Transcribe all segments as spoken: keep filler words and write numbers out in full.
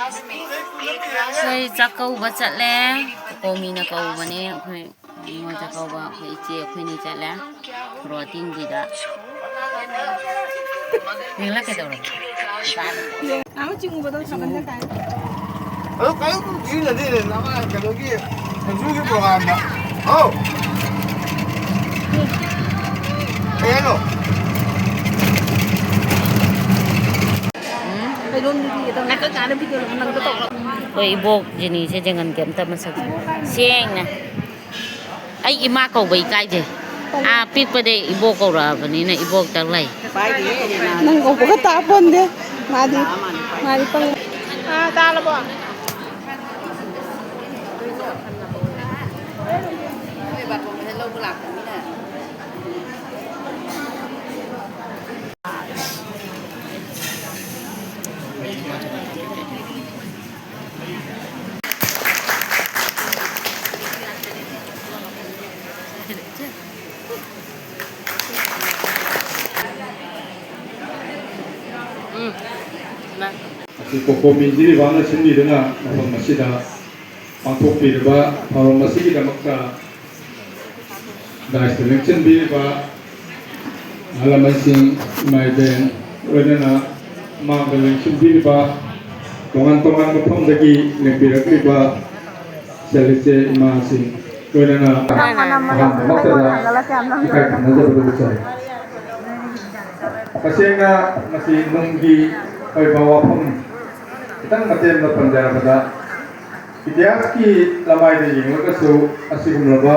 ꯑꯩꯈꯣꯏ ꯆꯥꯛꯀꯧꯕ ꯆꯠꯂꯦ꯫ ꯀꯣꯃꯤꯅ ꯀꯧꯕꯅꯦ꯫ ꯑꯩꯈꯣꯏ ꯅꯤꯉꯣꯜ ꯆꯥꯛꯀꯧꯕ ꯑꯩꯈꯣꯏ ꯏꯆꯦ ꯑꯩꯈꯣꯏꯅꯤ ꯆꯠꯂꯦ꯫ ꯔꯣꯇꯤꯟꯒꯤꯗ ꯌꯦꯡꯂꯛꯀꯦ ꯇꯧꯔꯕ꯫ ꯑꯃ ꯆꯤꯡꯕꯗꯣ ꯁꯥꯃꯟꯗ ꯇꯥꯏ꯫ ꯑꯗꯣ ꯀꯔꯤꯝ ꯁꯤꯖꯤꯟꯅꯗꯦꯅꯦ ꯅꯃꯥ ꯀꯩꯅꯣꯒꯤ ꯁꯦꯟꯇ꯭ꯔꯦꯜꯒꯤ ꯄ꯭ꯔꯣꯒ꯭ꯔꯥꯝꯗ꯫ ꯍꯥꯎ꯫ ꯀꯩ ꯍꯥꯏꯅꯣ? ꯎꯝ꯫ ꯀꯩꯅꯣꯝꯗꯤ ꯄꯤꯒꯦ ꯇꯧꯅꯦ꯫ ꯀꯀꯥꯅ ꯚꯤꯗꯤꯑꯣ ꯅꯝꯒꯦ ꯇꯧꯕ꯫ ꯑꯩꯈꯣꯏ ꯏꯕꯣꯛ ꯖꯤꯅꯤꯁꯦ ꯖꯪꯒꯜꯒꯤ ꯑꯝꯇ ꯃꯁꯛ ꯁꯦꯡꯅ꯫ ꯑꯩ ꯏꯃꯥ ꯀꯧꯕ ꯏꯀꯥꯏꯖꯩ꯫ ꯑꯥ ꯄꯤꯛꯄꯗꯩ ꯏꯕꯣꯛ ꯀꯧꯔꯛꯑꯕꯅꯤꯅ ꯏꯕꯣꯛ ꯇꯛ ꯂꯩ꯫ ꯅꯪ ꯀꯧꯕꯒ ꯇꯥꯄꯣꯟꯗꯦ꯫ ꯃꯥꯗꯤ, ꯃꯥꯗꯤ ꯄꯪ-, ꯑꯥ, ꯇꯥꯔꯕꯣ? ꯎꯝ꯫ ꯃꯥ꯫ ꯃꯁꯤ ꯀꯣꯀꯣꯃꯤ ꯖꯤꯔꯤꯕꯥꯝꯅ ꯁꯤꯟꯕꯤꯗꯨꯅ ꯃꯐꯝ ꯑꯁꯤꯗ ꯄꯥꯡꯊꯣꯛꯄꯤꯔꯤꯕ ꯊꯧꯔꯝ ꯑꯁꯤꯒꯤꯗꯃꯛꯇ ꯗꯥꯏꯁꯇ ꯂꯦꯡꯁꯤꯟꯕꯤꯔꯤꯕ ꯑꯍꯜ ꯂꯃꯟꯁꯤꯡ, ꯏꯃꯥ ꯏꯕꯦꯟ, ꯂꯣꯏꯅꯅ ꯃꯥꯡꯗ ꯂꯦꯡꯁꯤꯟꯕꯤꯔꯤꯕ ꯇꯣꯉꯥꯟ ꯇꯣꯉꯥꯟꯕ ꯃꯐꯝꯗꯒꯤ ꯂꯦꯡꯕꯤꯔꯛꯂꯤꯕ ꯏꯆꯜ ꯏꯆꯦ ꯏꯃꯥꯁꯤꯡ, ꯂꯣꯏꯅꯅ ꯑꯍꯥꯟꯕꯃꯛꯇꯗ ꯏꯀꯥꯏ ꯈꯨꯝꯅꯖꯕꯗꯨ ꯎꯠꯆꯔꯤ꯫ ꯇꯁꯦꯡꯅ ꯃꯁꯤ ꯅꯨꯡꯒꯤ ꯑꯣꯏꯕ ꯋꯥꯐꯝ ꯈꯤꯇꯪ ꯃꯇꯦꯛ ꯑꯃ ꯄꯟꯖꯔꯕꯗ, ꯏꯇꯤꯍꯥꯁꯀꯤ ꯂꯃꯥꯏꯗ ꯌꯦꯡꯂꯒꯁꯨ ꯑꯁꯤꯒꯨꯝꯂꯕ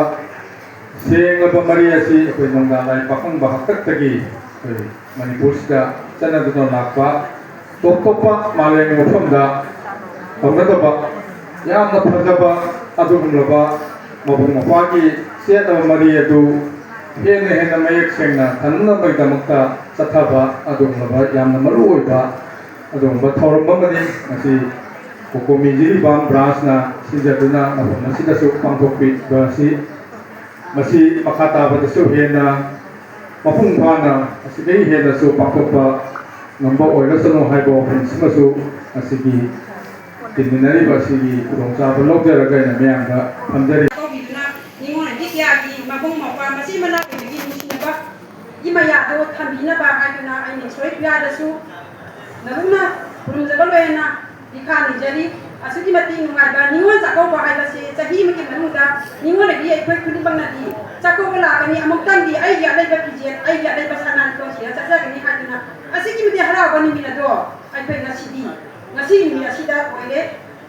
ꯁꯦꯡꯂꯕ ꯃꯔꯤ ꯑꯁꯤ ꯑꯩꯈꯣꯏ ꯅꯣꯡꯗꯥ ꯂꯥꯏ ꯄꯥꯈꯪꯕ ꯍꯥꯛꯇꯛꯇꯒꯤ ꯑꯩꯈꯣꯏ ꯃꯅꯤꯄꯨꯔꯁꯤꯗ ꯆꯠꯅꯗꯨꯅ ꯂꯥꯛꯄ, ꯇꯣꯞ ꯇꯣꯞꯄ ꯃꯥꯂꯦꯝꯒꯤ ꯃꯐꯝꯗ ꯇꯧꯅꯗꯕ ꯌꯥꯝꯅ ꯐꯖꯕ ꯑꯗꯨꯒꯨꯝꯂꯕ ꯃꯕꯨꯡ ꯃꯧꯄ꯭ꯋꯥꯒꯤ ꯆꯦꯠꯅꯕ ꯃꯔꯤ ꯑꯗꯨ ꯍꯦꯟꯅ ꯍꯦꯟꯅ ꯃꯌꯦꯛ ꯁꯦꯡꯅ ꯊꯝꯅꯕꯒꯤꯗꯃꯛꯇ ꯆꯠꯊꯕ ꯑꯗꯨꯒꯨꯝꯂꯕ ꯌꯥꯝꯅ ꯃꯔꯨ ꯑꯣꯏꯕ ꯑꯗꯨꯒꯨꯝꯕ ꯊꯧꯔꯝ ꯑꯃꯅꯤ꯫ ꯃꯁꯤ ꯀꯣꯀꯣꯃꯤ ꯖꯤꯔꯤꯕꯥꯝ ꯕ꯭ꯔꯥꯟꯁꯅ ꯁꯤꯟꯖꯗꯨꯅ ꯃꯐꯝ ꯑꯁꯤꯗꯁꯨ ꯄꯥꯡꯊꯣꯛꯄꯤꯕ ꯑꯁꯤ, ꯃꯁꯤ ꯃꯈꯥ ꯇꯥꯕꯗꯁꯨ ꯍꯦꯟꯅ ꯃꯄꯨꯡ ꯐꯥꯅ ꯑꯁꯤꯗꯒꯤ ꯍꯦꯟꯅꯁꯨ ꯄꯥꯡꯊꯣꯛꯄ ꯉꯝꯕ ꯑꯣꯏꯔꯁꯅꯨ ꯍꯥꯏꯕ ꯋꯥꯐꯝꯁꯤꯃꯁꯨ ꯉꯁꯤꯒꯤ ꯌꯦꯡꯃꯤꯟꯅꯔꯤꯕ ꯑꯁꯤꯒꯤ ꯈꯨꯗꯣꯡꯆꯥꯕ ꯂꯧꯖꯔꯒ ꯑꯩꯅ ꯃꯌꯥꯝꯗ ꯊꯝꯖꯔꯤ꯫ ꯇꯧꯕꯤꯗꯨꯅ ꯅꯤꯉꯣꯜ ꯑꯩꯒꯤ ꯀꯌꯥꯒꯤ ꯃꯕꯨꯡ ꯃꯧꯄ꯭ꯋꯥ ꯃꯆꯤꯟ ꯃꯅꯥꯎ ꯑꯣꯏꯕꯒꯤ ꯅꯨꯡꯁꯤꯅꯕ ꯏꯃꯌꯥꯗꯣ ꯊꯝꯕꯤꯅꯕ ꯍꯥꯏꯗꯨꯅ ꯑꯩꯅ ꯏꯁꯣꯔ ꯄꯤꯌꯥꯗꯁꯨ ꯅꯧꯅ ꯈꯨꯔꯨꯝꯖꯕ ꯂꯣꯏꯅꯅ ꯏꯈꯥ ꯅꯤꯖꯔꯤ꯫ ꯑꯁꯨꯛꯀꯤ ꯃꯇꯤꯛ ꯅꯨꯡꯉꯥꯏꯕ ꯅꯤꯉꯣꯜ ꯆꯥꯛꯀꯧꯕ ꯍꯥꯏꯕꯁꯤ ꯆꯍꯤ ꯑꯃꯒꯤ ꯃꯅꯨꯡꯗ ꯅꯤꯉꯣꯜ ꯑꯩꯒꯤ ꯑꯩꯈꯣꯏ ꯈꯨꯗꯤꯡꯃꯛꯅꯗꯤ ꯆꯥꯛꯀꯧꯕ ꯂꯥꯛꯀꯅꯤ, ꯑꯃꯨꯛꯇꯪꯗꯤ ꯑꯩꯒꯤ ꯑꯂꯩꯕ ꯐꯤꯖꯦꯠ, ꯑꯩꯒꯤ ꯑꯂꯩꯕ ꯁꯅꯥ ꯂꯤꯛꯀꯣꯟ ꯁꯤꯔ ꯆꯠꯆꯒꯅꯤ ꯍꯥꯏꯗꯨꯅ ꯑꯁꯤꯒꯤ ꯃꯇꯤꯛ ꯍꯔꯥꯎꯕ ꯅꯨꯃꯤꯠ ꯑꯗꯣ ꯑꯩꯈꯣꯏ ꯉꯁꯤꯗꯤ, ꯉꯁꯤ ꯅꯨꯃꯤꯠ ꯑꯁꯤꯗ ꯑꯣꯏꯔꯦ꯫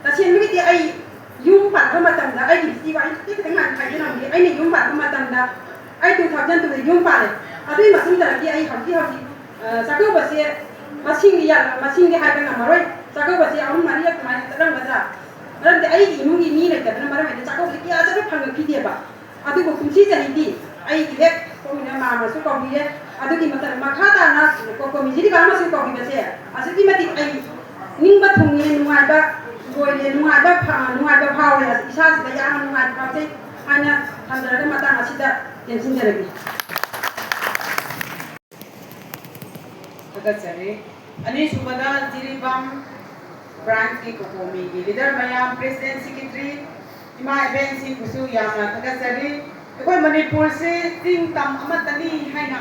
ꯇꯁꯦꯡꯕꯒꯤꯗꯤ ꯑꯩ ꯌꯨꯝ ꯄꯥꯟꯕ ꯃꯇꯝꯗ, ꯑꯩꯒꯤ ꯍꯤꯁꯇ꯭ꯔꯤ ꯋꯥꯔꯤ ꯈꯤꯇꯪ ꯈꯤꯇꯪ ꯉꯥꯏ ꯍꯥꯏꯖꯔꯝꯒꯦ꯫ ꯑꯩꯅ ꯌꯨꯝ ꯄꯥꯟꯕ ꯃꯇꯝꯗ ꯑꯩ two thousand two ꯗ ꯌꯨꯝ ꯄꯥꯜꯂꯦ꯫ ꯑꯗꯨꯒꯤ ꯃꯇꯨꯡꯗꯒꯤ ꯑꯩ ꯍꯧꯖꯤꯛ ꯍꯧꯖꯤꯛ, ꯑ, ꯆꯥꯛꯀꯧꯕꯁꯦ ꯃꯁꯤꯡꯗꯤ ꯌꯥꯝ-, ꯃꯁꯤꯡꯗꯤ ꯍꯥꯏꯕ ꯉꯝꯃꯔꯣꯏ꯫ ꯆꯥꯛꯀꯧꯕꯁꯦ ꯑꯍꯨꯝ ꯃꯔꯤꯔꯛ ꯑꯗꯨꯃꯥꯏꯅ ꯆꯠꯂꯝꯒꯗ꯭ꯔꯥ? ꯃꯔꯝꯗꯤ ꯑꯩꯒꯤ ꯏꯃꯨꯡꯒꯤ ꯃꯤ ꯂꯩꯇꯕꯅ ꯃꯔꯝ ꯑꯣꯏꯔꯒ ꯆꯥꯛꯀꯧꯕꯁꯦ ꯀꯌꯥ ꯆꯠꯄ ꯐꯪꯉꯛꯈꯤꯗꯦꯕ꯫ ꯑꯗꯨꯕꯨ ꯀꯨꯝꯁꯤ ꯆꯍꯤꯗꯤ ꯑꯩꯒꯤ ꯍꯦꯛ ꯄꯣꯛꯃꯤꯟꯅ ꯃꯥꯝꯃꯁꯨ ꯀꯧꯕꯤꯔꯦ, ꯑꯗꯨꯒꯤ ꯃꯇꯝ ꯃꯈꯥ ꯇꯥꯅ ꯀꯣ-, ꯀꯣꯃꯤꯖꯤꯔꯤꯕ ꯑꯃꯁꯨ ꯀꯧꯕꯤꯕꯁꯦ ꯑꯁꯨꯛꯀꯤ ꯃꯇꯤꯛ ꯑꯩ ꯅꯤꯡꯕ ꯊꯨꯡꯉꯦ, ꯅꯨꯡꯉꯥꯏꯕ ꯑꯣꯏꯔꯦ, ꯅꯨꯡꯉꯥꯏꯕ ꯐ-, ꯅꯨꯡꯉꯥꯏꯕ ꯐꯥꯎꯔꯦ, ꯏꯁꯥꯁꯤꯗ ꯌꯥꯝꯅ ꯅꯨꯡꯉꯥꯏꯕ ꯐꯥꯎꯖꯩ ꯍꯥꯏꯅ ꯊꯝꯖꯔꯒ ꯃꯇꯥꯡ ꯑꯁꯤꯗ ꯇꯦꯟꯁꯤꯟꯖꯔꯒꯦ꯫ ꯊꯥꯒꯠꯆꯔꯤ꯫ ꯑꯅꯤꯁꯨꯕꯗ ꯖꯤꯔꯤꯕꯥꯝ ꯕ꯭ꯔꯥꯟꯁꯀꯤ ꯀꯣꯀꯣꯃꯤꯒꯤ ꯂꯤꯗꯔ ꯃꯌꯥꯝ, ꯄ꯭ꯔꯦꯁꯤꯗꯦꯟ, ꯁꯦꯀ꯭ꯔꯦꯇꯔꯤ, ꯏꯃꯥ ꯏꯕꯦꯟꯁꯤꯡꯕꯨꯁꯨ ꯌꯥꯝꯅ ꯊꯥꯒꯠꯆꯔꯤ꯫ ꯑꯩꯈꯣꯏ ꯃꯅꯤꯄꯨꯔꯁꯦ ꯆꯤꯡ ꯇꯝ ꯑꯃꯠꯇꯅꯤ ꯍꯥꯏꯅ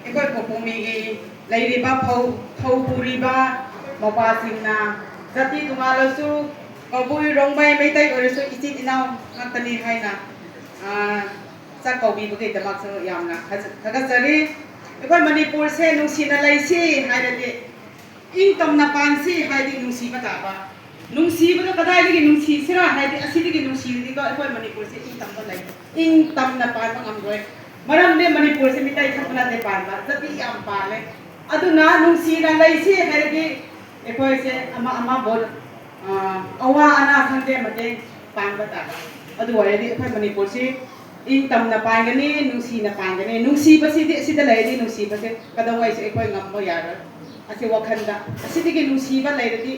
ꯑꯩꯈꯣꯏ ꯀꯣꯀꯣꯃꯤꯒꯤ ꯂꯩꯔꯤꯕ ꯐꯧ, ꯐꯧ ꯄꯨꯔꯤꯕ ꯃꯄꯥꯁꯤꯡꯅ ꯖꯥꯇꯤ ꯇꯣꯉꯥꯜꯂꯁꯨ ꯀꯕꯨꯏ, ꯔꯣꯡꯃꯩ, ꯃꯩꯇꯩ ꯑꯣꯏꯔꯁꯨ ꯏꯆꯤꯟ ꯏꯅꯥꯎ ꯉꯥꯛꯇꯅꯤ ꯍꯥꯏꯅ, ꯑ, ꯆꯥꯛ ꯀꯧꯕꯤꯕꯒꯤꯗꯃꯛꯁꯨ ꯌꯥꯝꯅ ꯊꯥꯖ-, ꯊꯥꯒꯠꯆꯔꯤ꯫ ꯑꯩꯈꯣꯏ ꯃꯅꯤꯄꯨꯔꯁꯦ ꯅꯨꯡꯁꯤꯅ ꯂꯩꯁꯤ ꯍꯥꯏꯔꯗꯤ, ꯏꯪ ꯇꯝꯅ ꯄꯥꯟꯁꯤ ꯍꯥꯏꯗꯤ ꯅꯨꯡꯁꯤꯕ ꯇꯥꯕ꯫ ꯅꯨꯡꯁꯤꯕꯗꯣ ꯀꯗꯥꯏꯗꯒꯤ ꯅꯨꯡꯁꯤꯁꯤꯔꯥ ꯍꯥꯏꯗꯤ, ꯑꯁꯤꯗꯒꯤ ꯅꯨꯡꯁꯤꯔꯗꯤꯀꯣ ꯑꯩꯈꯣꯏ ꯃꯅꯤꯄꯨꯔꯁꯦ ꯏꯪ ꯇꯝꯕ ꯂꯩ, ꯏꯪ ꯇꯝꯅ ꯄꯥꯟꯕ ꯉꯝꯂꯣꯏ꯫ ꯃꯔꯝꯗꯤ ꯃꯅꯤꯄꯨꯔꯁꯦ ꯃꯤꯇꯩ ꯈꯛꯇ ꯅꯠꯇꯦ ꯄꯥꯟꯕ, ꯖꯥꯇꯤ ꯌꯥꯝ ꯄꯥꯜꯂꯦ꯫ ꯑꯗꯨꯅ ꯅꯨꯡꯁꯤꯅ ꯂꯩꯁꯤ ꯍꯥꯏꯔꯗꯤ ꯑꯩꯈꯣꯏꯁꯦ ꯑꯃ ꯑꯃꯕꯨ, ꯑ, ꯑꯋꯥ ꯑꯅꯥ ꯈꯪꯗꯦ ꯃꯇꯦꯡ ꯄꯥꯡꯕ ꯇꯥꯕ꯫ ꯑꯗꯨ ꯑꯣꯏꯔꯗꯤ ꯑꯩꯈꯣꯏ ꯃꯅꯤꯄꯨꯔꯁꯤ ꯏꯪ ꯇꯝꯅ ꯄꯥꯟꯒꯅꯤ, ꯅꯨꯡꯁꯤꯅ ꯄꯥꯟꯒꯅꯤ꯫ ꯅꯨꯡꯁꯤꯕꯁꯤꯗꯤ ꯑꯁꯤꯗ ꯂꯩꯔꯗꯤ ꯅꯨꯡꯁꯤꯕꯁꯦ ꯀꯩꯗꯧꯉꯩꯁꯨ ꯑꯩꯈꯣꯏ ꯉꯝꯕ ꯌꯥꯔꯣꯏ꯫ ꯑꯁꯤ ꯋꯥꯈꯜꯗ, ꯑꯁꯤꯗꯒꯤ ꯅꯨꯡꯁꯤꯕ ꯂꯩꯔꯗꯤ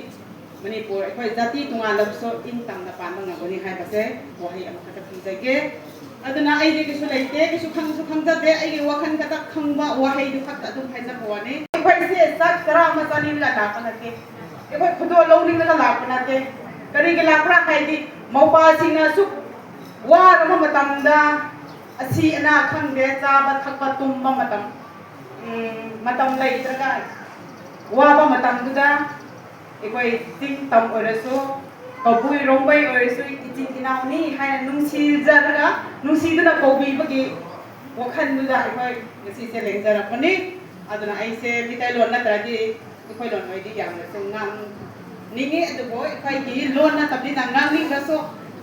ꯃꯅꯤꯄꯨꯔ ꯑꯩꯈꯣꯏ ꯖꯥꯇꯤ ꯇꯣꯉꯥꯜꯂꯕꯁꯨ ꯏꯪ ꯇꯝꯅ ꯄꯥꯟꯕ ꯉꯝꯒꯅꯤ ꯍꯥꯏꯕꯁꯦ ꯋꯥꯍꯩ ꯑꯃꯈꯛꯇ ꯊꯝꯖꯒꯦ꯫ ꯑꯗꯨꯅ ꯑꯩꯗꯤ ꯀꯩꯁꯨ ꯂꯩꯇꯦ, ꯀꯩꯁꯨ ꯈꯪꯁꯨ ꯈꯪꯖꯗꯦ, ꯑꯩꯒꯤ ꯋꯥꯈꯜ ꯈꯛꯇ ꯈꯪꯕ ꯋꯥꯍꯩꯗꯨ ꯈꯛꯇ ꯑꯗꯨꯝ ꯍꯥꯏꯖꯕ ꯋꯥꯅꯤ꯫ ꯑꯩꯈꯣꯏꯁꯦ ꯆꯥꯛ ꯆꯔꯥ ꯑꯃ ꯆꯥꯅꯤꯡꯂꯒ ꯂꯥꯛꯄ ꯅꯠꯇꯦ, ꯑꯩꯈꯣꯏ ꯈꯨꯗꯣꯜ ꯂꯧꯅꯤꯡꯂꯒ ꯂꯥꯛꯄ ꯅꯠꯇꯦ꯫ ꯀꯔꯤꯒꯤ ꯂꯥꯛꯄ꯭ꯔꯥ ꯍꯥꯏꯗꯤ, ꯃꯧꯄꯥꯁꯤꯡꯅ ꯑꯁꯨꯛ ꯋꯥꯔꯕ ꯃꯇꯝꯗ, ꯑꯁꯤ ꯑꯅꯥ ꯈꯪꯗꯦ, ꯆꯥꯕ ꯊꯛꯄ ꯇꯨꯝꯕ ꯃꯇꯝ, ꯎꯝ, ꯃꯇꯝ ꯂꯩꯇ꯭ꯔꯒ ꯋꯥꯕ ꯃꯇꯝꯗꯨꯗ ꯑꯩꯈꯣꯏ ꯆꯤꯡ ꯇꯝ ꯑꯣꯏꯔꯁꯨ, ꯀꯕꯨꯏ ꯔꯣꯡꯕꯩ ꯑꯣꯏꯔꯁꯨ, ꯏꯆꯤꯟ ꯏꯅꯥꯎꯅꯤ ꯍꯥꯏꯅ ꯅꯨꯡꯁꯤꯖꯔꯒ, ꯅꯨꯡꯁꯤꯗꯨꯅ ꯀꯧꯕꯤꯕꯒꯤ ꯋꯥꯈꯜꯗꯨꯗ ꯑꯩꯈꯣꯏ ꯉꯁꯤꯁꯦ ꯂꯦꯡꯖꯔꯛꯄꯅꯤ꯫ ꯑꯗꯨꯅ ꯑꯩꯁꯦ ꯃꯤꯇꯩꯂꯣꯟ ꯅꯠꯇ꯭ꯔꯗꯤ ꯑꯩꯈꯣꯏ ꯂꯣꯟ ꯑꯣꯏꯗꯤ ꯌꯥꯝꯅꯁꯨ ꯉꯥꯡꯅꯤꯡꯉꯤ, ꯑꯗꯨꯕꯨ ꯑꯩꯈꯣꯏꯒꯤ ꯂꯣꯟ ꯅꯠꯇꯕꯅꯤꯅ ꯉꯥꯡꯅꯤꯡꯕꯁꯨ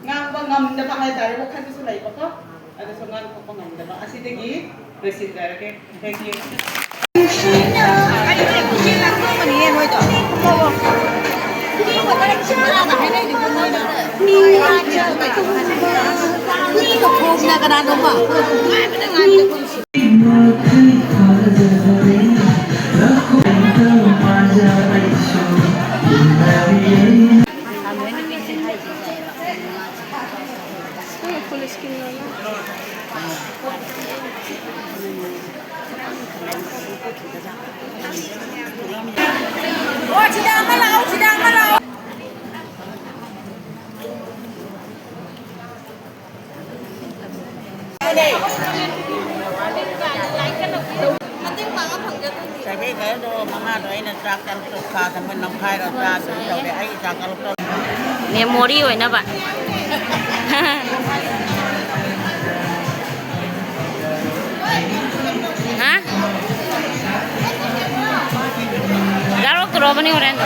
ꯉꯥꯡꯕ ꯉꯝꯗꯕ ꯍꯥꯏꯇꯥꯔꯦ, ꯋꯥꯈꯜꯗꯁꯨ ꯂꯩꯕꯀꯣ, ꯑꯗꯨꯁꯨ ꯉꯥꯡꯊꯣꯛꯄ ꯉꯝꯗꯕ꯫ ꯑꯁꯤꯗꯒꯤ ꯂꯣꯏꯁꯤꯟꯖꯔꯒꯦ꯫ Thank you. ꯆꯥꯏꯕꯤ ꯈꯔꯗꯣ ꯃꯉꯥꯗꯣ ꯑꯩꯅ ꯆꯥꯛ ꯇꯔꯨꯛꯇꯣ ꯈꯥꯗ ꯃꯣꯏ ꯅꯝꯈꯥꯏꯔ ꯆꯥꯗꯣꯏ ꯇꯧꯔꯦ꯫ ꯑꯩ ꯆꯥꯛ ꯇꯔꯨꯛꯇꯣ ꯃꯦꯃꯣꯔꯤ ꯑꯣꯏꯅꯕ꯫ ꯍꯥ? ꯒꯥꯔꯣꯛꯇꯣꯔꯕꯅꯤ ꯍꯣꯔꯦꯟꯗꯣ꯫